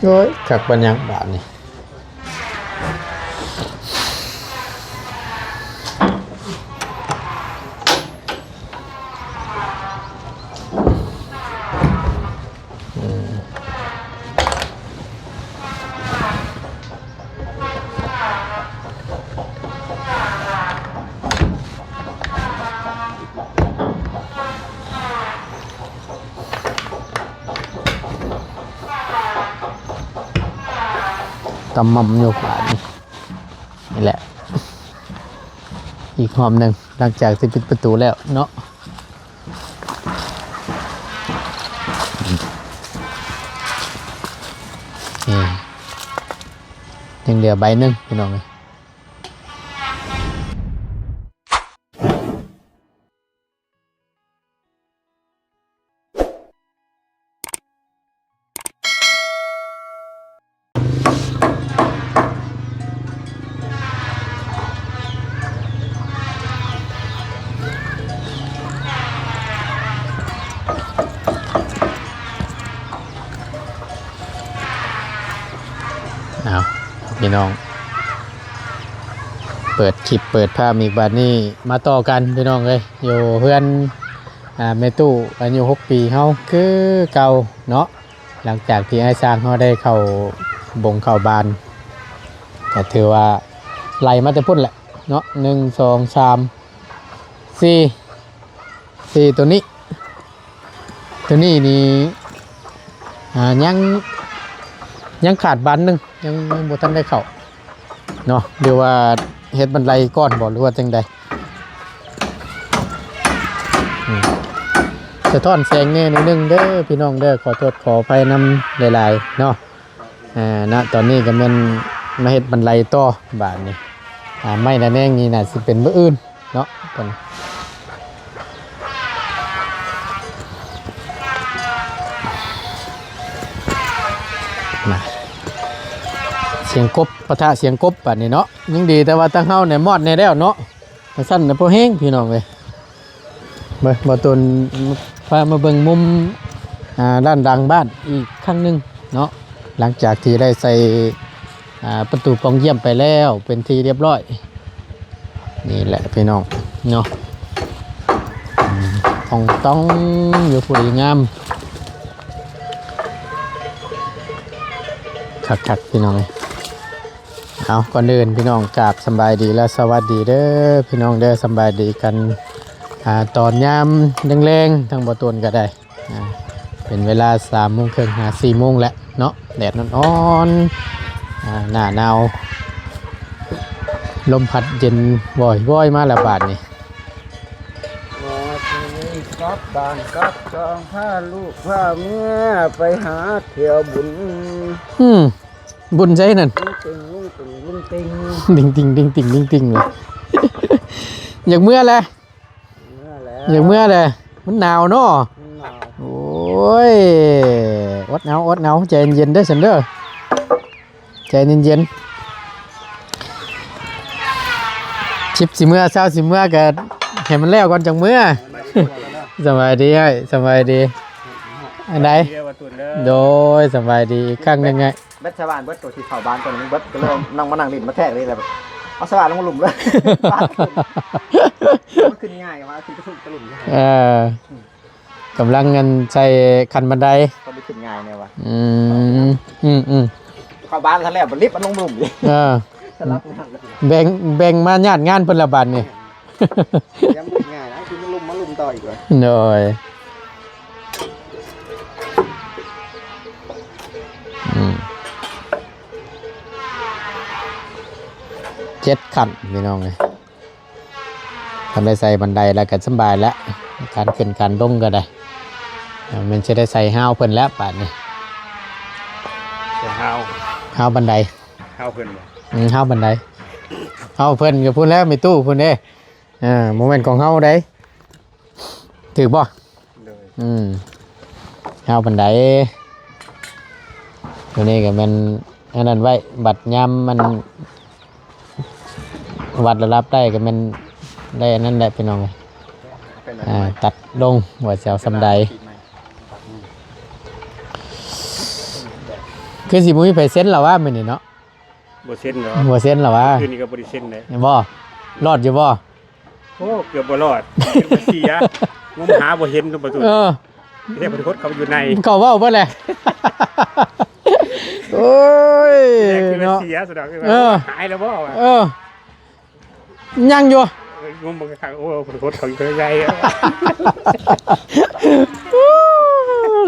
ໂອ້ຍ ຄັກປານຫຍັງບາດນີ້. ຕຳໝ່ຳຢູ່ບາດນີ້ ນີ້ແຫຼະ ອີກຮອບໜຶ່ງ ຫຼັງຈາກທີ່ປິດປະຕູແລ້ວເນາະ. ນີ້ ຍັງເຫຼືອໃບໜຶ່ງພີ່ນ້ອງເອີຍ. ເອົາ ພີ່ນ້ອງ ເປີດຄລິບເປີດພາບອີກບາດນີ້ ມາຕໍ່ກັນພີ່ນ້ອງເອີຍ ຢູ່ເຮືອນ ອ່າ ແມ່ຕູ້ອາຍຸຫົກປີເຮົາຄືເກົ່າເນາະ. ຫຼັງຈາກທີ່ອ້າຍຊ່າງເຮົາໄດ້ເຂົ້າບົງເຂົ້າບານ ກໍຖືວ່າໄລ່ມາແຕ່ພຸ້ນແຫຼະເນາະ ໜຶ່ງ ສອງ ສາມ ສີ່ ສີ່ ໂຕນີ້ ໂຕນີ້ນີ້ ອ່າ ຍັງ ຍັງຂາດບານໜຶ່ງ ຍັງ ຍັງບໍ່ທັນໄດ້ເຂົ້າເນາະ ຫຼືວ່າເຮັດບັນໄດກ່ອນບໍ່ ຫຼືວ່າຈັ່ງໃດ? ອືມ ສະທ້ອນແສງແດ່ໜ້ອຍໜຶ່ງເດີພີ່ນ້ອງເດີ ຂໍໂທດຂໍອະໄພນຳຫຼາຍໆເນາະ. ອ່າ ນະ ຕອນນີ້ກໍແມ່ນມາເຮັດບັນໄດຕໍ່ບາດນີ້ ອ່າ ໄມ້ລະແນງນີ້ໜ້າຊິເປັນມື້ອື່ນເນາະ ເພິ່ນ ມາ ສຽງກົບປະທະສຽງກົບບາດນີ້ເນາະ. ຍັງດີແຕ່ວ່າທາງເຮົານີ້ມອດແດ່ແລ້ວເນາະ. ວ່າຊັ້ນນະ ພໍແຮງພີ່ນ້ອງເອີຍ. ເບິ່ງ ບ່າວຕຸນພາມາເບິ່ງມຸມ ອ່າ ດ້ານຫຼັງບ້ານອີກຄັ້ງໜຶ່ງເນາະ ຫຼັງຈາກທີ່ໄດ້ໃສ່ ອ່າ ປະຕູປ່ອງຢ້ຽມໄປແລ້ວເປັນທີ່ຮຽບຮ້ອຍ. ນີ້ແຫຼະພີ່ນ້ອງເນາະ ອືມ ອ່ອງຕ່ອງຢູ່ພຸ້ນ ງາມຄັກໆ ພີ່ນ້ອງເອີຍ. ເອົາ ກ່ອນອື່ນພີ່ນ້ອງ ກາບສຳບາຍດີແລະສະຫວັດດີເດີພີ່ນ້ອງເດີ ສຳບາຍດີກັນ ອ່າ ຕອນຍາມແລງໆ ທາງບ່າວຕຸນກໍໄດ້ ອ່າ ເປັນເວລາສາມໂມງເຄິ່ງຫາສີ່ໂມງແລ້ວເນາະ ແດດອ່ອນໆ ອ່າ ໜ້າໜາວ ລົມພັດເຢັນວອຍໆ ມາແລ້ວບາດນີ້. ກັບບ້ານກັບຊ່ອງ ພາລູກພາເມຍໄປຫາທ່ຽວບຸນ. ອືມ ບຸນໃສນັ້ນ? ລຸງເຕັງ ລຸງເຕັງ ລຸງເຕັງ ດິງຕິງ ດິງຕິງ ດິງຕິງເລີຍ. ຢາກເມືອແຫຼະ ເມືອແຫຼະ ຢາກເມືອແຫຼະ ມັນໜາວເນາະ ມັນໜາວ. ໂອ້ຍ ອົດເອົາ ອົດເອົາ ໃຈເຢັນໆ ເດີຊັ້ນເດີ ໃຈເຢັນໆ. ສິບຊິເມືອ ຊາວຊິເມືອ ກໍໃຫ້ມັນແລ້ວກ່ອນຈັ່ງເມືອ. ສະບາຍດີອ້າຍ ສະບາຍດີ. ອັນໃດ? ໂດຍ ສະບາຍດີອີກຄັ້ງໜຶ່ງອ້າຍ. ແບັດສະຫວ່ານເບິດ ໂຕທີ່ເຂົ້າບ້ານຕົວນີ້ເບິດ ກໍເລີຍນັ່ງມານັ່ງຫຼິ້ນມາແທກນີ້ແຫຼະ ເອົາສະຫວ່ານລົງມາຫຼຸມເລີຍ. ມັນຂຶ້ນງ່າຍວ່າ ຂຶ້ນກະທຸ້ມກະລຸ່ມ. ເອີ ອືມ ກຳລັງອັນໃສ່ຂັ້ນບັນໄດ ກໍໄດ້ຂຶ້ນງ່າຍແນວວ່າ. ອືມ ອືມໆ ເຂົ້າບ້ານທັນແລ້ວ ບັດລິບມັນລົງມາຫຼຸມອີກ. ເອີ ສະຫຼັບ ແບ່ງ ແບ່ງມາຍາດງານເພິ່ນລະບາດນີ້. ຍັງບໍ່ງ່າຍນະ ຄືມາລຸມ ມາລຸມຕໍ່ອີກວ່າ. ໂດຍ ອືມ ເຈັດຂັ້ນພີ່ນ້ອງເອີຍ. ຄັນໄດ້ໃສ່ບັນໄດແລ້ວກໍສະບາຍແລ້ວ ການຂຶ້ນການລົງກໍໄດ້. ແມ່ນຊິໄດ້ໃສ່ຮາວເພິ່ນແລ້ວບາດນີ້ ໃສ່ຮາວ ຮາວບັນໄດ ຮາວເພິ່ນບໍ່? ອືມ ຮາວບັນໄດ ຮາວເພິ່ນກໍພຸ້ນແລ້ວ ແມ່ຕູ້ພຸ້ນເດ້. ອ່າ ບໍ່ແມ່ນຂອງເຮົາໃດ ຖືກບໍ່? ໂດຍ ອືມ ຮາວປານໃດ? ໂຕນີ້ກໍແມ່ນອັນນັ້ນໄວ້ ບັດຍາມມັນວັດລະດັບໄດ້ ກໍແມ່ນໄດ້ອັນນັ້ນແຫຼະພີ່ນ້ອງ. ອ່າ ຕັດລົງວ່າຊິເອົາສ່ຳໃດ. ຄືຊິບໍ່ມີໃຜເຊັນລະວ່າມື້ນີ້ເນາະ. ບໍ່ເຊັນດອກ ບໍ່ເຊັນລະວ່າ. ຄືນນີ້ກໍບໍ່ໄດ້ເຊັນເດ້. ບໍ່ ລອດຢູ່ບໍ່? ໂອ້ ເກືອບບໍ່ລອດ ເກືອບເສຍ ງົມຫາບໍ່ເຫັນ ປະຕູ. ເອີ ແຕ່ເພິ່ນຫົດເຂົ້າໄປຢູ່ໃນ ເຂົາເວົ້າເບິດແຫຼະ. ໂອ້ຍ ແຕ່ຄືວ່າ ເນາະ ເສຍຊະດອກ. ເອີ ຫາຍແລ້ວບໍ່ວ່າ? ເອີ ຍັງຢູ່. ເອີ ງົມເບິ່ງຄັກໆ ໂອ້ ເພິ່ນຫົດເຂົ້າຢູ່ໃນໃນ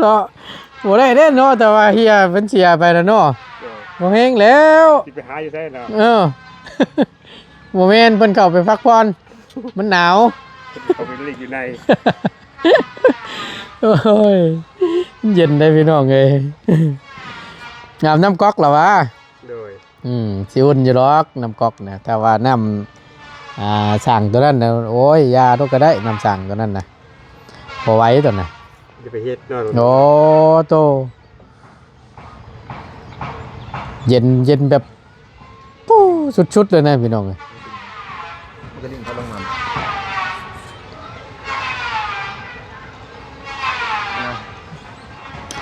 ເນາະ. ບໍ່ໄດ້ເດ້ເນາະ ແຕ່ວ່າເຮຍເພິ່ນເສຍໄປແລ້ວເນາະ. ເອີ ບໍ່ແຮງແລ້ວ ຊິໄປຫາຢູ່ໃສເນາະ? ເອີ ບໍ່ແມ່ນ ເພິ່ນເຂົ້າໄປພັກຜ່ອນ ມັນໜາວ ເຂົາໄປຫຼິ້ນຢູ່ໃນ. ໂອ້ຍ ເຢັນເດ້ພີ່ນ້ອງເອີຍ. ອາບນ້ຳກັອກລະຫວາ? ໂດຍ. ອືມ ຊິອຸ່ນຢູ່ດອກນ້ຳກັອກນະ ຖ້າວ່ານ້ຳ ອ່າ ສ້າງຕົວນັ້ນນະ ໂອ້ຍ ຢ່າໂດກກໍໄດ້ ນ້ຳສ້າງຕົວນັ້ນນະ ບໍ່ໄຫວຕົວນະ. ຢ່າໄປເຮັດເນາະ. ໂອ້ໂຕ ເຢັນ ເຢັນແບບ ປູ້ ສຸດໆເລີຍນະພີ່ນ້ອງເອີຍ. ມັນກໍດຶງເຂົາລົງມາ ນະ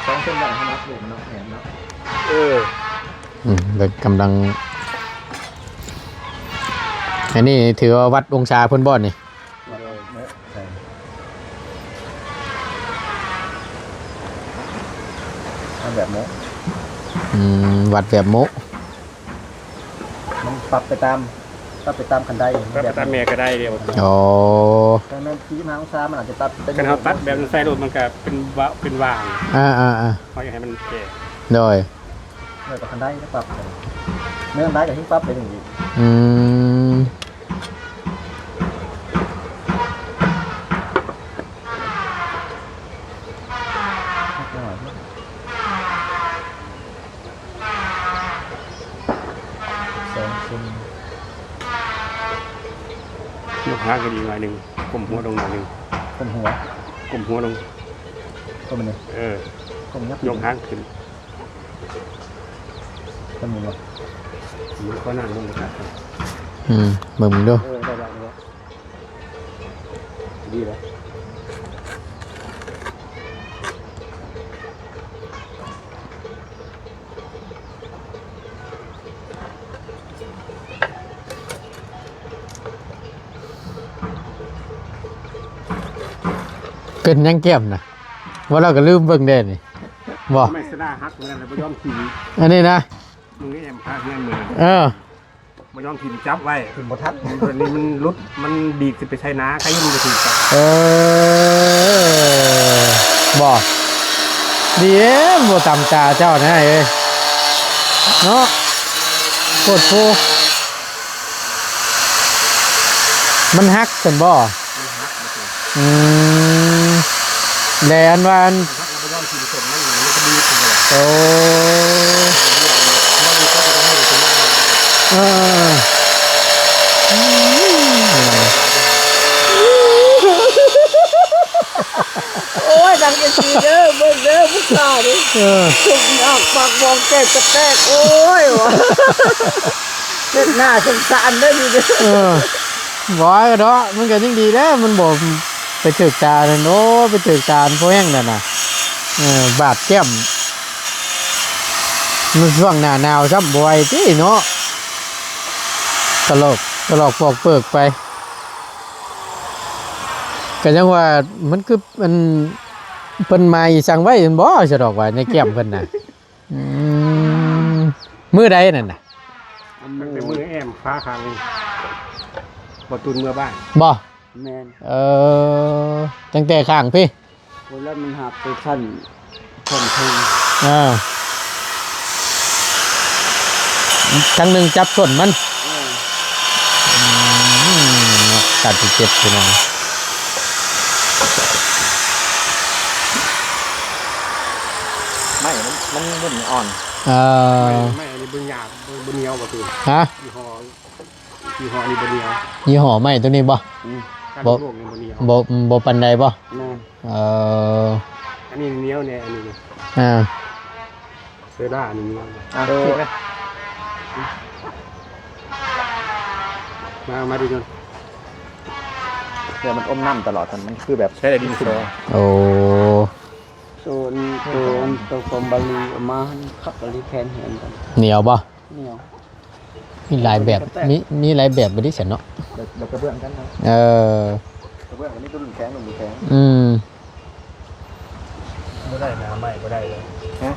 ສອງເສັ້ນໄດ້ ເຮົານັບລູກມັນເນາະ ແໜມເນາະ. ເອີ ອືມ ເບິ່ງກຳລັງ ອັນນີ້ຖືວ່າວັດອົງສາເພິ່ນບໍ່ນີ້? ເອົາແບບໂມະ ອືມ ວັດແບບໂມະ ມັນປັບໄປຕາມ ປັບໄປຕາມຄັນໄດ ປັບໄປຕາມແມ່ກະໄດເດ້. ອໍ ຄັນແມ່ນສີ່ສິບຫ້າອົງສາ ມັນອາດຈະຕັດໄປ ຄັນເຮົາຕັດແບບໃສ່ໂລດ ມັນກະເປັນວະ ເປັນຫວ່າງ. ອ່າໆໆ ເຮົາຢາກໃຫ້ມັນແກ່. ໂດຍ. ເອີ ກໍຄັນໄດກໍປັບ ເນື້ອໄດກໍເຮັດປັບໄປຈັ່ງຊີ້. ອືມ ສອງເຊັນ ຍົກຫາງຂຶ້ນອີກໜ້ອຍໜຶ່ງ ກົ້ມຫົວລົງໜ້ອຍໜຶ່ງ ກົ້ມຫົວ ກົ້ມຫົວລົງ ກົ້ມນີ້ ເອີ ກົ້ມ ຍົກຫາງຂຶ້ນ ກ້ຳນີ້ບໍ່? ອືມ ຂໍນັ່ງລົງກ່ອນ ອືມ ເບິ່ງເບິ່ງດູ ເອີ ໄດ້ແລ້ວ ໄດ້ແລ້ວ ດີແລ້ວ. ເປັນຫຍັງແກ້ມນະ? ວ່າລາວກໍລືມເບິ່ງແດ່ນີ້ ບໍ່? ໄມ້ສະໜາຫັກ ມື້ນັ້ນລະບໍ່ຍອມຖິ້ມ ອັນນີ້ນະ ມຶງໄດ້ແອມພາເຮືອນມື້ນັ້ນ ເອີ ບໍ່ຍອມຖິ້ມ ຈັບໄວ້ ຖິ້ມບໍ່ທັນ ຕົວນີ້ມັນຫຼຸດ ມັນດີດຂຶ້ນໄປໃສ່ໜ້າ ໃຄມັນບໍ່ຖືກກັນ. ເອີ ບໍ່ ດີເດ້ ບໍ່ຕຳຕາເຈົ້ານະເອີຍ ເນາະ ໂພດໂພ ມັນຫັກຊັ້ນບໍ່? ອືມ ແລອັນວ່າ ໂອ້ ເອີ ໂອ້ຍ ດັງຈັ່ງຊີ້ເດີ ເບິ່ງເດີ ຜູ້ຊາຍນີ້ ເອີ ສຸກຍາກປາກບ່ອງແຕກກະແຕກ ໂອ້ຍ ວ່າ ເຮັດໜ້າສົງສານເດີນີ້ເດີ ເອີ. ບໍ່ເນາະ ມັນກໍຍັງດີແລ້ວ ມັນບໍ່ໄປຖືກຕານັ້ນ ໂອ້ ໄປຖືກຕາອັນພໍແຮງນັ້ນນະ ເອີ ບາດແກ້ມ ມັນຊ່ວງໜ້າໜາວຊ້ຳ ບໍ່ໄຫວຕິເນາະ ຖະລອກ ຖະລອກປອກເປີກໄປ ກໍຍັງວ່າມັນຄື ອັນ ເພິ່ນໝາຍອີ່ສັງໄວ້ແມ່ນບໍ່ ສະດອກວ່າໃນແກ້ມເພິ່ນນະ ອືມ ມື້ໃດນັ້ນນະ? ຕັ້ງແຕ່ມື້ແອມຟ້າຄັງ ບໍ່ຕຸນເມືອບ້ານ ບໍ່? ແມ່ນ ເອີ ຕັ້ງແຕ່ຂ້າງພີ້ ໂອ້ຍ ແລ້ວມັນຫັກໄປຊັ້ນ ຊັ້ນເທິງ ເອີ ຄັ້ງໜຶ່ງຈັບສົ້ນມັນ ເອີ ອືມ ເນາະ ບາດເຈັບພີ່ນ້ອງ ໄມ້ມັນ ມັນລຸ້ນອ່ອນ ເອີ ໄມ້ ໄມ້ອັນນີ້ບໍ່ຫຍາບ ບໍ່ ບໍ່ໜຽວ ບໍ່ຄື ຮະ? ຍີ່ຫໍ້ ຍີ່ຫໍ້ນີ້ບໍ່ໜຽວ ຍີ່ຫໍ້ໄມ້ຕົວນີ້ບໍ່? ອືມ ບໍ່ ບໍ່ ບໍ່ປານໃດບໍ່? ແມ່ນ ເອີ ອັນນີ້ໜຽວແດ່ ອັນນີ້ ອ່າ ເສືອດານີ້ໜຽວ ອ່າ ເອີ ມາ ມາດີນນ ເສືອມັນອົມນ້ຳຕະຫຼອດ ມັນຄືແບບ ໃຊ້ໄດ້ດິນສອ ໂອ້ ໂຕນ ໂຕນ ໂຕ ຄວາມບາລີອອກມາຄັກອີ່ຫຼີ ແຜ່ນແຮງກັນ ໜຽວບໍ່? ໜຽວ. ມີຫຼາຍແບບ ມີ ມີຫຼາຍແບບບໍ່ຕິຊັ້ນເນາະ. ແບບ ແບບກະເບື້ອງກັນເນາະ. ເອີ ກະເບື້ອງກໍມີຕົວໜຶ່ງແຂງ ຕົວໜຶ່ງບໍ່ແຂງ. ອືມ ບໍ່ໄດ້ນະ ເອົາໄມ້ບໍ່ໄດ້ເລີຍ. ຮະ?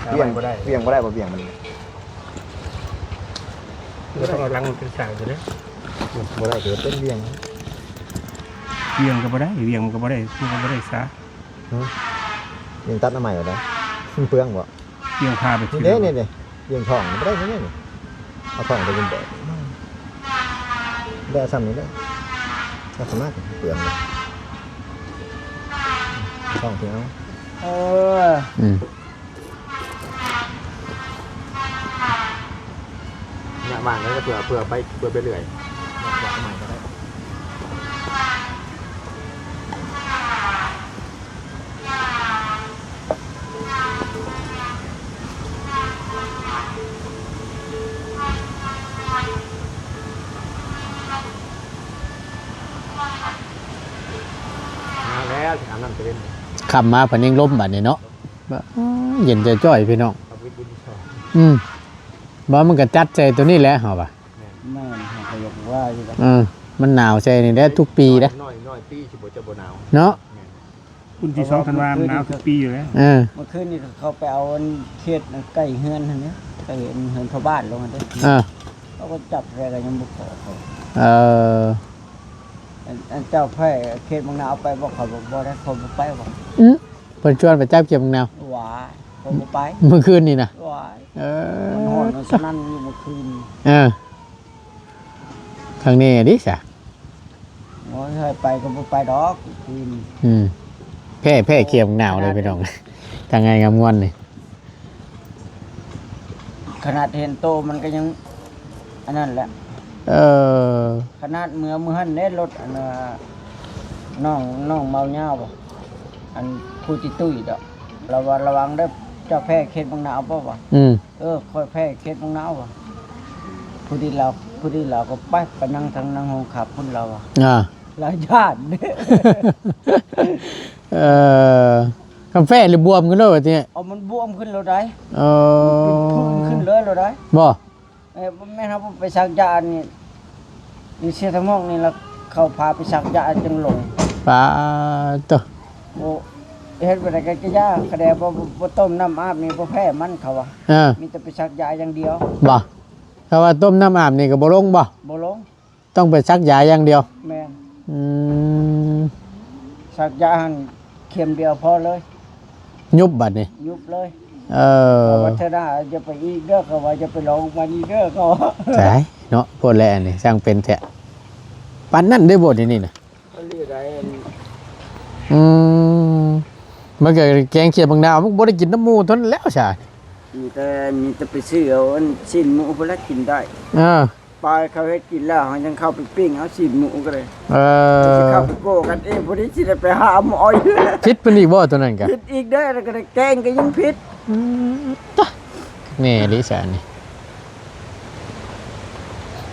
ເອົາໄມ້ບໍ່ໄດ້ ຫວ່ຽງ ຫວ່ຽງບໍ່ໄດ້ບໍ່? ຫວ່ຽງມັນ ກໍຕ້ອງເອົາຫຼັງມັນຂຶ້ນສ້າງຢູ່ເດ້. ບໍ່ໄດ້ກໍເປັນຫວ່ຽງ ຫວ່ຽງກໍບໍ່ໄດ້ ຫວ່ຽງມັນກໍບໍ່ໄດ້ ມັນກໍບໍ່ໄດ້ສາ. ຫືມ ຫວ່ຽງຕັດເອົາໃໝ່ກໍໄດ້ ມັນເປືອງບໍ່? ຫວ່ຽງພາໄປ ນີ້ເດ້ ນີ້ເດ້ ຫວ່ຽງທ້ອງບໍ່ໄດ້ນີ້ ນີ້ ເອົາທ້ອງໄປເປັນແບບ ໄດ້ສ່ຳນີ້ເດ້ ລັກສະນະເປືອງເດ້ ທ້ອງທີ່ເອົາ ເອີ ອືມ ຍະວາງໄວ້ ເພື່ອ ເພື່ອໄປ ເພື່ອໄປເລື້ອຍ ຍະວາງໃໝ່ກໍໄດ້. ມາແລ້ວ ຊິອາບນ້ຳຕະເວັນ ຄ່ຳມາພັດຍັງລົມບາດນີ້ເນາະ. ເຢັນຈ່ອຍໆ ພີ່ນ້ອງ. ອືມ ບໍ່ ມັນກໍຈັດໃສ່ໂຕນີ້ແຫຼະ ເຮົາວ່າ. ແມ່ນ ເຮົາກໍຢາກວ່າຢູ່ດອກ. ເອີ ມັນໜາວໃສ່ນີ້ແຫຼະທຸກປີເດ້. ນ້ອຍ ນ້ອຍປີຊິບໍ່ ຈະບໍ່ໜາວເນາະ. ແມ່ນ ວັນທີສອງທັນວາ ມັນໜາວທຸກປີຢູ່ແລ້ວ. ເອີ ເມື່ອຄືນນີ້ເຂົາໄປເອົາອັນເຂດໃກ້ເຮືອນຫັ້ນນະ ໃກ້ເຮືອນພໍ່ບ້ານລົງຫັ້ນເດ້. ເອີ ເຂົາກໍຈັບແທ້ກໍຍັງບໍ່ຂໍເຂົາ. ເອີ ອັນ ອັນເຈົ້າແພ້ເຂດບັກນາເອົາໄປບໍ່? ເຂົາບອກ ບໍ່ໄດ້ ເຂົາບໍ່ໄປວ່າ. ອື ເພິ່ນຊວນໄປຈັບເຂດບັກນາວ. ຫວາຍ ເຂົາບໍ່ໄປ. ມື້ຄືນນີ້ນະ? ຫວາຍ ເອີ ມັນຮ້ອນ ມັນສະນັ້ນຢູ່ມື້ຄືນ. ເອີ ຄັກແນ່ເດ້ຊະ. ໂອ້ຍ ໃຫ້ໄປກໍບໍ່ໄປດອກຄືນ. ອືມ ແພ້ ແພ້ເຂດບັກນາວເລີຍພີ່ນ້ອງ ທາງໄງງາມງວນນີ້. ຂະໜາດເຫັນໂຕມັນກໍຍັງອັນນັ້ນແຫຼະ. ເອີ ຂະໜາດເມື່ອ ມື້ຫັ້ນເດ້ ລົດອັນ ນ້ອງ ນ້ອງເມົາຍາວບໍ່ ອັນຜູ້ຕິດຕຸ້ຍດອກ ລາວວ່າ ລະວັງເດີ້ ເຈົ້າແພ້ເຂດບັກນາວບໍ່ວະ? ອືມ ເອີ ຂ້ອຍແພ້ເຂດບັກນາວວ່າ. ພໍດີລາວ ພໍດີລາວກໍໄປ ໄປນັ່ງທາງ ນັ່ງໂຮງຄັບພຸ້ນລາວວ່າ. ອ່າ ລາວຢ້ານເດ້. ເອີ ກາແຟຫຼືບວມຂຶ້ນໂລດວ່າຕິ. ເອົາ ມັນບວມຂຶ້ນໂລດໃດ. ເອີ ເປັນຜື່ນຂຶ້ນເລີຍໂລດໃດ. ບໍ່ ເອີ ແມ່ນເຮົາໄປສັກຢານີ້ ຢູ່ເຊຍທະໝອກນີ້ລະ ເຂົາພາໄປສັກຢາຈັ່ງລົງ. ປາໂຕ ໂອ້ ເຮັດບໍ່ໄດ້ກໍ ກໍຢ່າ ຂະແດງບໍ່ ບໍ່ ບໍ່ຕົ້ມນ້ຳອາບນີ້ ບໍ່ແພ້ມັນ ເຂົາວ່າ. ເອີ ມີແຕ່ໄປສັກຢາຢ່າງດຽວ. ບໍ່ ຖ້າວ່າຕົ້ມນ້ຳອາບນີ້ກໍບໍ່ລົງບໍ່? ບໍ່ລົງ. ຕ້ອງໄປສັກຢາຢ່າງດຽວ. ແມ່ນ. ອືມ ສັກຢາຫັ້ນເຂັມດຽວພໍເລີຍ. ຍຸບບັດນີ້. ຍຸບເລີຍ. ເອີ ເຂົາວ່າເທື່ອໜ້າຢ່າໄປອີກເດີ້ ເຂົາວ່າຢ່າໄປລອງມັນອີກເດີ້ ເຂົາວ່າ. ຕາຍເນາະ ໂພດແລ້ວອັນນີ້ ຊ່າງເປັນແທ້. ປານນັ້ນເດ້ບໍ່ ດຽວນີ້ນະ? ອືມ ມັນກໍແກງຂຽວໝາກນາວ ມັນກໍບໍ່ໄດ້ກິນນຳໝູ່ເທົ່ານັ້ນແລ້ວຊະ. ມີແຕ່ ມີແຕ່ໄປຊື້ເອົາອັນຊີ້ນໝູພຸ້ນລະກິນໄດ້. ເອີ ປາເຂົາເຮັດກິນແລ້ວ ເຮົາຍັງເຂົ້າໄປປີ້ງເອົາຊີ້ນໝູກໍໄດ້. ເອີ ຊິເຂົ້າໄປໂກ້ກັນເອງ ຜູ້ໃດຊິໄດ້ໄປຫາໝໍຢູ່. ຜິດເພິ່ນອີກບໍ່ຕົວນັ້ນກະ? ຜິດອີກເດ້ ແລ້ວກໍໄດ້ແກງກໍຍັງຜິດ. ອືມ ຕະ ແນ່ອີ່ຫຼີຊະນີ້.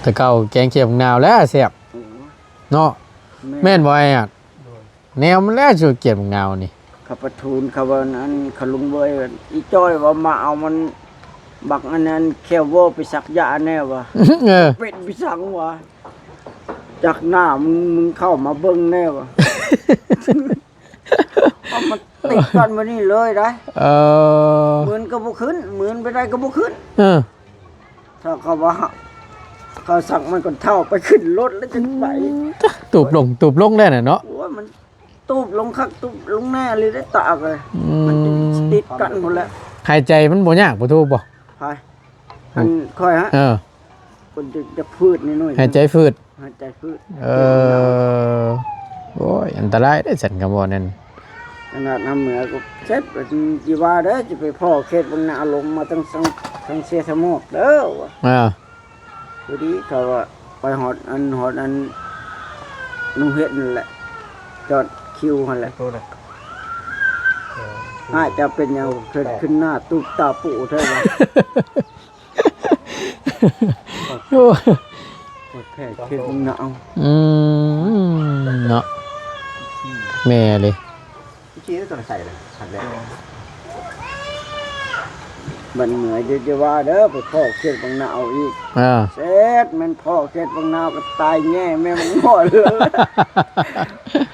ແຕ່ເກົ່າແກງຂຽວໝາກນາວແຫຼະແຊບ. ໂອ້ ເນາະ. ແມ່ນ ແມ່ນບໍ່ອ້າຍອາດ? ໂດຍ ແນວມັນແຫຼະ ສູດຂຽວໝາກນາວນີ້. ເຂົາປະທູນ ເຂົາວ່າອັນ ເຂົາລຸງເວີຍ ອີຈ້ອຍວ່າມາເອົາມັນ ບັກອັນນັ້ນແຄວໂວໄປສັກຢາແດ່ວ່າ. ເອີ ເປັນໄປສັງວ່າ ຈັກໜ້າມຶງ ມຶງເຂົ້າມາເບິ່ງແດ່ວ່າ. ເອົາມັນຕິດກັນມື້ນີ້ເລີຍໄດ໋. ເອີ ໝືນກໍບໍ່ຂຶ້ນ ໝືນໄປໃດກໍບໍ່ຂຶ້ນ. ເອີ ຖ້າເຂົາວ່າ ເຂົາສັກມັນກໍເຖົ້າໄປຂຶ້ນລົດແລ້ວຈຶ່ງໄປ. ອືມ ຕູບລົງ ຕູບລົງແລ້ວນະເນາະ. ໂອ້ຍ ມັນຕູບລົງຄັກ ຕູບລົງແນ່ອີ່ຫຼີໄດ໋ຕາເອີຍ. ອືມ ມັນຕິດກັນພຸ້ນແຫຼະ. ຫາຍໃຈມັນບໍ່ຍາກບໍ່ ຖືກບໍ່? ໃຜ? ອັນຂ້ອຍຫະ? ເອີ ເພິ່ນຈະ ຈະຝືດໜ້ອຍໆ ຫາຍໃຈຝືດ. ຫາຍໃຈຝືດ. ເອີ ໂອ້ຍ ອັນຕະລາຍເດ້ຊັ້ນ ຄຳເວົ້ານັ້ນ. ຂະໜາດນ້ຳເໝືອກໍເຈັບ ຊິວ່າເດີ້ ຊິໄປພໍ້ເຂດບັງນາລົງມາຕັ້ງ ຕັ້ງ ຕັ້ງເຊຍທະໝອກເດີ້. ອ່າ ພໍດີເຂົາວ່າໄປຮອດອັນ ຮອດອັນໜອງເຫັດນັ້ນແຫຼະ ຈອດຄິວຫັ້ນແຫຼະ. ໂຕໃດ? ເອີ ອ້າຍ ເຈົ້າເປັນຫຍັງ ໂຕແປກ ຂຶ້ນໜ້າຕູບຕາປູແທ້ວະ? ໂອ້ຍ ໂອເຄ ເຂດບັງນາ. ອືມ ເນາະ ແມ່ເລີຍ. ຊີ້ຕົວໃສ່ລະ ຄັກແລ້ວ. ມັນເມື່ອຍ ຢ່າ ຢ່າວ່າເດີ ໄປພໍ້ເຂດບັກນາວອີກ. ເອີ ເສັດ ແມ່ນພໍ້ເຂດບັກນາວກໍຕາຍແຍ່ແມ່ບັກງໍ້ເລີຍ.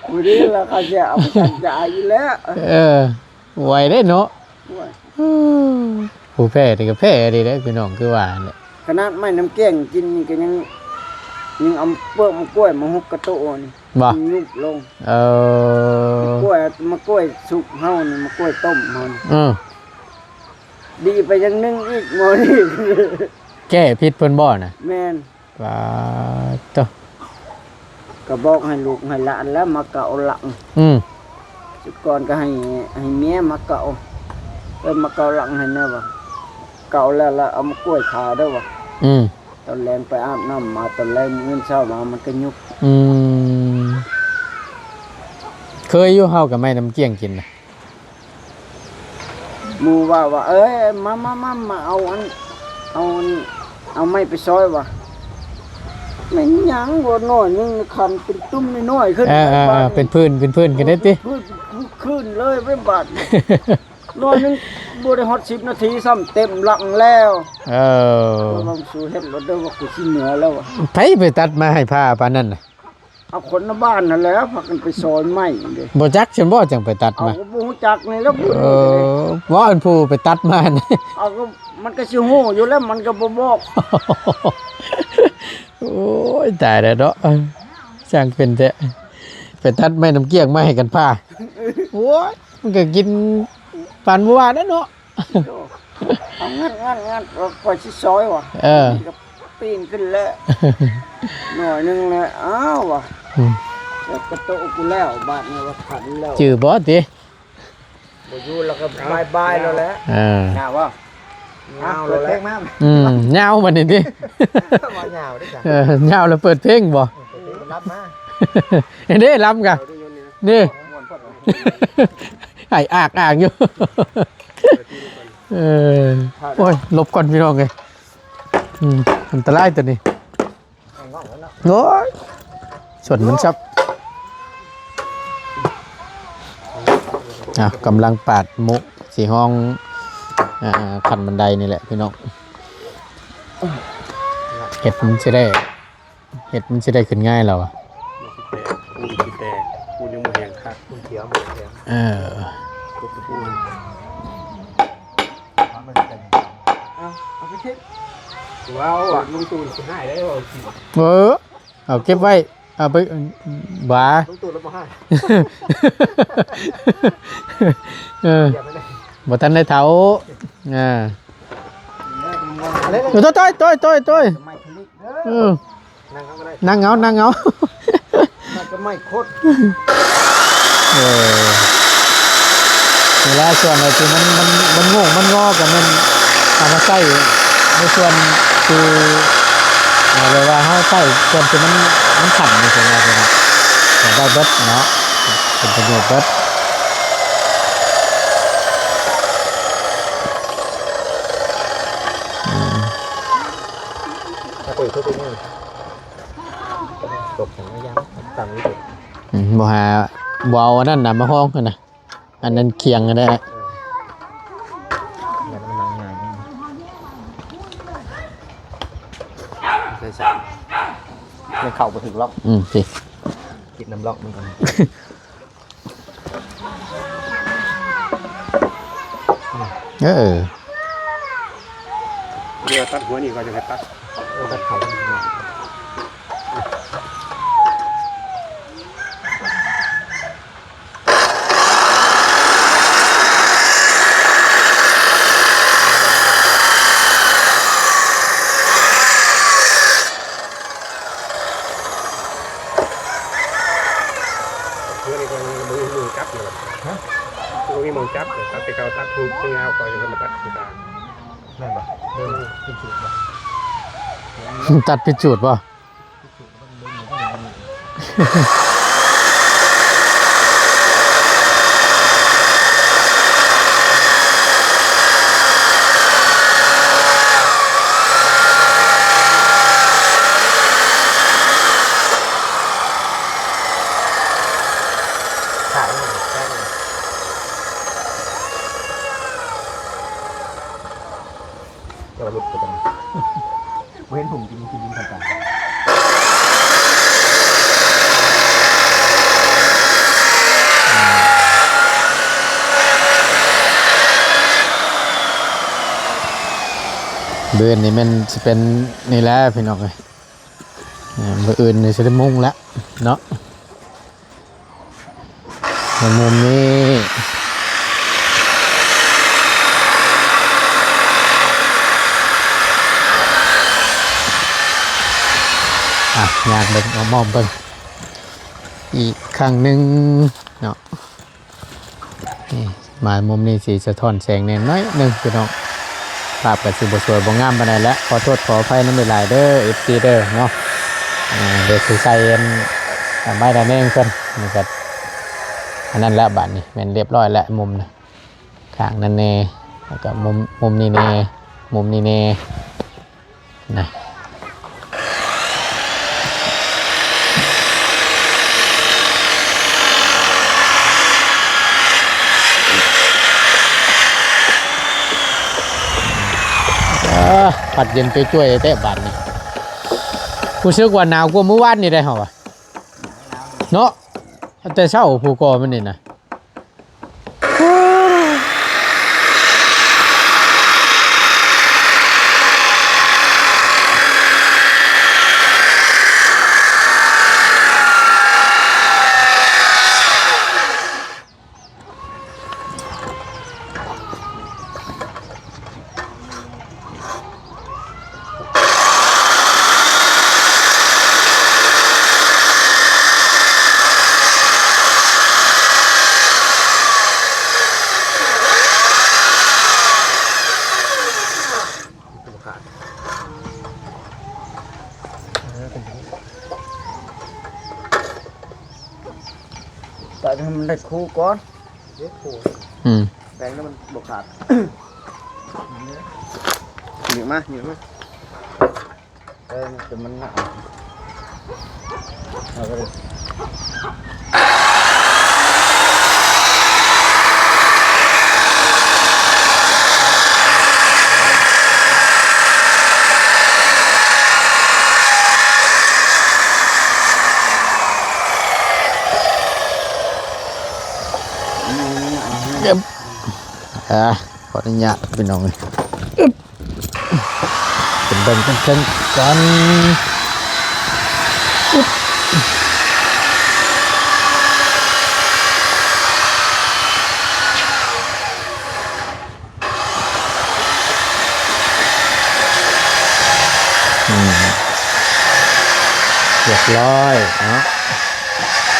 ຜູ້ນີ້ລະເຂົາຈະເອົາໄປສັກຢາອີກແລ້ວ. ເອີ ໄວເດ້ເນາະ. ໂອ້ຍ ຜູ້ແພ້ນີ້ກໍແພ້ອີ່ຫຼີເດ້ພີ່ນ້ອງ ຄືວ່າຫັ້ນແຫຼະ. ຂະໜາດໄມ້ນ້ຳແກງກິນນີ້ກໍຍັງ ຍັງເອົາເປືອກໝາກກ້ວຍມາຫົກກະໂຕະນີ້ ບໍ່? ມັນຍຸບລົງ. ເອີ ໝາກກ້ວຍ ໝາກກ້ວຍສຸກເຮົານີ້ ໝາກກ້ວຍຕົ້ມເຮົານີ້. ເອີ ດີໄປຢ່າງໜຶ່ງອີກໝໍນີ້. ແກ້ພິດເພິ່ນບໍ່ນະ? ແມ່ນ. ປາດໂທ້ ກໍບອກໃຫ້ລູກໃຫ້ຫຼານແລ້ວມາເກົາຫຼັງ. ອືມ ສຸກອນກໍໃຫ້ ໃຫ້ເມຍມາເກົາ ເອີ້ນມາເກົາຫຼັງໃຫ້ແດ່ວ່າ ເກົາແລ້ວລະເອົາມາກ້ວຍທາເດີວ່າ. ອືມ ຕອນແລງໄປອາບນ້ຳມາ ຕອນແລງມື້ອື່ນເຊົ້າມາມັນກໍຍຸບ. ອືມ ເຄີຍຢູ່ເຮົາກັບໄມ້ນ້ຳກ້ຽງກິນນະ. ໝູ່ວ່າວ່າ ເອີຍ ມາ ມາ ມາ ມາເອົາອັນ ເອົາອັນ ເອົາໄມ້ໄປຊອຍວ່າ. ແມ່ນຫຍັງບໍ່ ໜ້ອຍໜຶ່ງຄັນເປັນຕຸ່ມນ້ອຍໆຂຶ້ນ. ເອີ ເອີ ເອີ ເປັນພື້ນ ເປັນພື້ນຂຶ້ນໄດ້ຕິ ເປັນພື້ນຂຶ້ນເລີຍເວີຍບາດ. ໜ້ອຍໜຶ່ງບໍ່ໄດ້ຮອດສິບນາທີຊ້ຳເຕັມຫຼັງແລ້ວ. ເອີ ລະວັງສູເຮັດໂລດເດີວ່າ ກູຊິເມືອແລ້ວ. ໃຜໄປຕັດມາໃຫ້ພາປານນັ້ນນະ? ເອົາຄົນໃນບ້ານຫັ້ນແຫຼະ ພາກັນໄປຊອຍໄມ້ເດ້. ບໍ່ຈັກຊັ້ນບໍ່ ຈັ່ງໄປຕັດມາ? ເອົາ ກໍບໍ່ຮູ້ຈັກນີ້ແຫຼະ. ເອີ ວ່າອັນຜູ້ໄປຕັດມາຫັ້ນ ເອົາ ກໍມັນກໍຊິຮູ້ຢູ່ແລ້ວ ມັນກໍບໍ່ບອກ. ໂອ້ຍ ຕາຍແລ້ວເນາະ ຊ່າງເປັນແທ້ ໄປຕັດໄມ້ນ້ຳກ້ຽງມາໃຫ້ກັນພາ. ໂອ້ຍ ມັນກໍກິນປານໝູ່ບ້ານນັ້ນເນາະ. ໂອ້ ເອົາງັດໆໆ ຂ້ອຍຊິຊອຍວ່າ. ເອີ ປີນຂຶ້ນແລ້ວ ໜ້ອຍໜຶ່ງແລ້ວ ອ້າວວ່າ. ອືມ ແລ້ວກະໂຕະກູແລ້ວ ບາດນີ້ວ່າຂັນແລ້ວ ຈື່ບໍ່ຕິ? ບໍ່ຢູ່ແລ້ວກໍບາຍບາຍແລ້ວແຫຼະ. ເອີ ຍາວບໍ່? ຍາວແລ້ວແຫຼະ. ອືມ ຍາວບັດນີ້ຕິ ວ່າຍາວເດ້. ເອີ ຍາວແລ້ວເປີດເພງບໍ່? ເອີ ເປີດເພງລຳມາ ເດ້ລຳກະ ນີ້ ໄອ້ອາກໆຢູ່. ເອີ ໂອ້ຍ ຫຼົບກ່ອນພີ່ນ້ອງເອີຍ. ອືມ ອັນຕະລາຍຕົວນີ້. ໂອ້ຍ ສວນມັນຊັບ. ອ່ະ ກຳລັງປາດມຸ ຊິຮອງ ອ່າ ຂັ້ນບັນໄດນີ້ແຫຼະພີ່ນ້ອງ. ເຫັດມັນຊິໄດ້ ເຫັດມັນຊິໄດ້ຂຶ້ນງ່າຍແລ້ວ. ມັນຊິແຕກ ປູນຊິແຕກ ປູນຍັງບໍ່ແຫ້ງຄັກ ປູນຂຽວບໍ່ແຫ້ງ. ເອີ ເອົາ ເອົາໄປເຮັດ ວ້າວ ລຸງຕູນຊິຫາຍໄດ້ບໍ່? ເອີ ເອົາເກັບໄວ້ ເອົາໄປ ບາ ລຸງຕູນລະບໍ່ຫາຍ. ເອີ ບໍ່ທັນໄດ້ເຖົ້າ. ອ່າ ໂຕຍ ໂຕຍ ໂຕຍ ໂຕຍ. ເອີ ນັ່ງເອົາ ນັ່ງເອົາ ມັນກໍໄມ້ຄົດ. ເອີ ເວລາສ່ວນໃດທີ່ມັນ ມັນ ມັນໂງກມັນງໍກໍແມ່ນເອົາມາໃຊ້ໃນສ່ວນທີ່ ເອີ ແບບວ່າເຮົາໃຊ້ສ່ວນທີ່ມັນ ມັນຂັນຈັ່ງຊີ້ນະ ໄດ້ເບິດເນາະ ເປັນປະໂຫຍດເບິດ. ອືມ ຕກແຂນຍາວ ຕຳນີ້ ອືມ ບໍ່ຫາ ບໍ່ເອົາອັນນັ້ນນະມາຮອງຫັ້ນນະ ອັນນັ້ນຄຽງຫັ້ນແຫຼະ. ເອີ ມັນນັ່ງງ່າຍ ໃສ່ສາມ ມັນເຂົ້າບໍ່ຖືກລັອກ. ອືມ ຕິ ຕິດນຳລັອກມັນກ່ອນ. ເອີ ດຽວຕັດຫົວນີ້ກ່ອນ ຈັ່ງໃຫ້ຕັດ ເອີ ຕັດເຂົ້າ. ເພື່ອນີ້ກໍບໍ່ມີໝ່ອງຈັບຢູ່. ຮະ? ບໍ່ມີໝ່ອງຈັບ ຕັດແຕ່ເກົ່າ ຕັດທຸບຍາວ ຂ້ອຍກໍມາຕັດຄືກັນ. ແມ່ນບໍ່? ເອີ ຜິດສູດບໍ່? ຕັດຜິດສູດບໍ່? ຂາຍແພງ. ແຕ່ວ່າຫຼຸດໄປຈັ່ງ ບໍ່ເຫັນຜົມກິນ ກິນດິນເຂົາຕາຍ. ມື້ອື່ນນີ້ແມ່ນຊິເປັນນີ້ແຫຼະພີ່ນ້ອງເອີຍ. ເອີ ມື້ອື່ນນີ້ຊິໄດ້ມຸງແລ້ວເນາະ. ໃນມຸມນີ້ ອ່ະ ຍ່າງເບິ່ງ ອ້ອມໆເບິ່ງອີກຄັ້ງໜຶ່ງເນາະ. ນີ້ ມາມຸມນີ້ຊິສະທ້ອນແສງແດ່ໜ້ອຍໜຶ່ງພີ່ນ້ອງ, ພາບກໍຊິບໍ່ສວຍບໍ່ງາມປານໃດແຫຼະ, ຂໍໂທດຂໍອະໄພນຳຫຼາຍໆເດີ ເອັຟຊີເດີເນາະ. ເອີ ເຮັດຄືໃສ່ອັນ ໄມ້ລະແນງເພິ່ນ ນີ້ກໍອັນນັ້ນແຫຼະ. ບາດນີ້ແມ່ນລຽບຮ້ອຍແລ້ວ ມຸມນະ ຂ້າງນັ້ນແດ່ ແລ້ວກໍມຸມ ມຸມນີ້ແດ່ ມຸມນີ້ແດ່. ນະ ເອີ ພັດເຢັນຈວຍໆແທ້ບາດນີ້. ຮູ້ສຶກວ່າໜາວກວ່າມື້ວານນີ້ໄດ໋ເຮົາວ່າເນາະ, ແຕ່ເຊົ້າຜູ້ກໍ່ມັນນີ້ນະ. ຕາຍ ໃຫ້ມັນໄດ້ຄູ່ກ່ອນ. ອືມ ແປງແລ້ວມັນບໍ່ຂາດ. ຫຍິບມາ ຫຍິບມາ. ເອີ ມັນ ມັນໜັກ. ເອົາໄປເລີຍ. ອ່າ ຂໍອະນຸຍາດພີ່ນ້ອງເອີຍ. ຂຶ້ນເບິ່ງເທິງໆກ່ອນ. ອືມ ຮຽບຮ້ອຍເນາະ.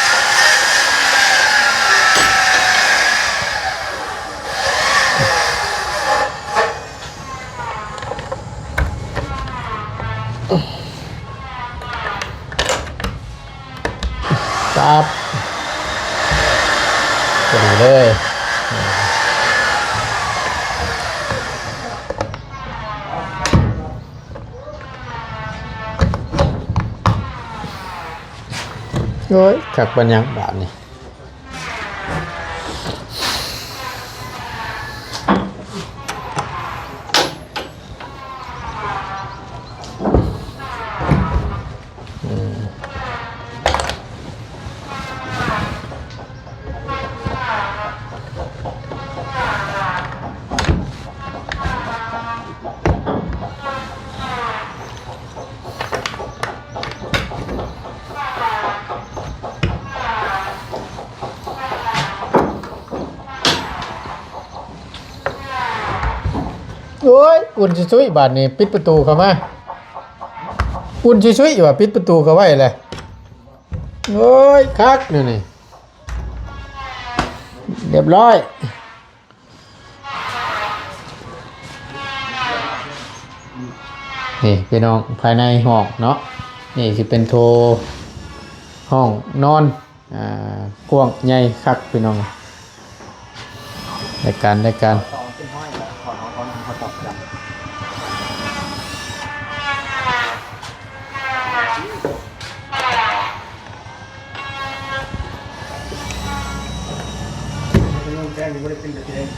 ປັບ ພໍດີເລີຍ. ໂອ້ຍ ຄັກປານຫຍັງບາດນີ້. ໂອ້ຍ ອຸ່ນຊຸຍໆ ບາດນີ້ ປິດປະຕູເຂົ້າມາ. ອຸ່ນຊຸຍໆ ວ່າ ປິດປະຕູເຂົ້າໄວ້ແຫຼະ. ໂອ້ຍ ຄັກແນວນີ້. ຮຽບຮ້ອຍ. ນີ້ພີ່ນ້ອງ ພາຍໃນຫ້ອງເນາະ, ນີ້ຊິເປັນໂຖຫ້ອງນອນ ອ່າ ກວ້າງໃຫຍ່ຄັກພີ່ນ້ອງ. ໄດ້ການ ໄດ້ການ. ແຈ້ງບໍ່ໄດ້ເປັນແຕ່ເອງ.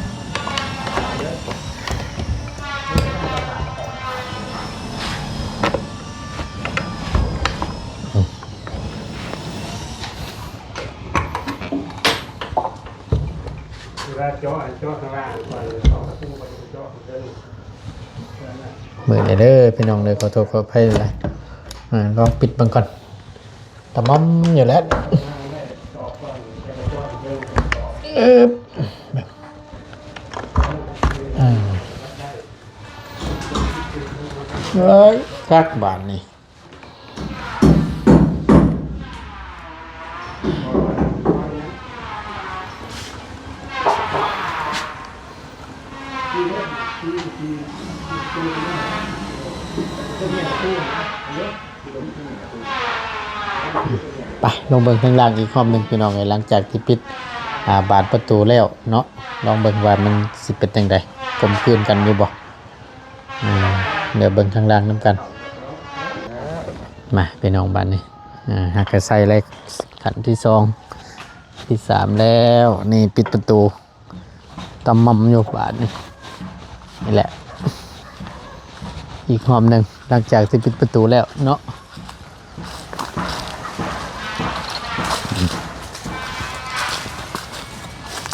ເຈາະ ເຈາະຂ້າງລ່າງກ່ອນ ເຈາະປະຕູ ເຈາະເທິງ. ມື້ນີ້ເດີພີ່ນ້ອງເດີ ຂໍໂທດຂໍອະໄພຫຼາຍ. ອາ ລອງປິດເບິ່ງກ່ອນ. ຕະໝ່ອມຢູ່ແລ້ວ. ອືມ ອືມ ເອີຍ ຄັກບາດນີ້. ໄປ ລົງເບິ່ງທາງລ່າງອີກຮອບໜຶ່ງພີ່ນ້ອງເອີຍ ຫຼັງຈາກທີ່ປິດ ອ່າ ບານປະຕູແລ້ວເນາະ. ລອງເບິ່ງວ່າມັນຊິເປັນຈັ່ງໃດ ກົມກືນກັນຢູ່ບໍ່. ອືມ ດຽວເບິ່ງທາງລ່າງນຳກັນ. ມາພີ່ນ້ອງ ບາດນີ້ ອ່າ ຫາກະໃສ່ແລ້ວ ຂັ້ນທີສອງ ທີສາມແລ້ວ. ນີ້ ປິດປະຕູ ຕະໝ່ອມຢູ່ບາດນີ້. ນີ້ແຫຼະ ອີກຮອບໜຶ່ງ ຫຼັງຈາກທີ່ປິດປະຕູແລ້ວເນາະ.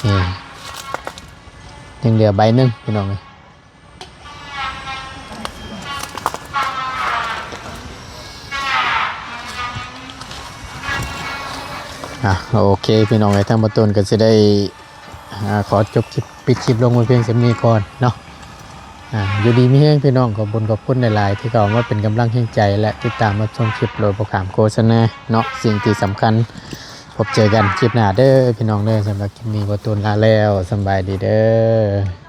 ໂອເຄ ຍັງເຫຼືອໃບໜຶ່ງພີ່ນ້ອງເອີຍ. ອ່ະ ໂອເຄພີ່ນ້ອງເອີຍ ທາງບ່າວໂຕນກໍຊິໄດ້ ອ່າ ຂໍຈົບຄລິບ ປິດຄລິບລົງໄວ້ພຽງສ່ຳນີ້ກ່ອນເນາະ. ອ່າ ຢູ່ດີມີແຮງພີ່ນ້ອງ ຂອບຄຸນ ຂອບຄຸນຫຼາຍໆ ທີ່ເຂົ້າມາເປັນກຳລັງແຮງໃຈ ແລະ ຕິດຕາມຮັບຊົມຄລິບໂດຍບໍ່ຂ້າມໂຄສະນາເນາະ. ສິ່ງທີ່ສຳຄັນ ພົບເຈີກັນຄລິບໜ້າເດີພີ່ນ້ອງເດີ. ສຳລັບຄລິບນີ້ ບ່າວໂຕນລາແລ້ວ ສຳບາຍດີເດີ.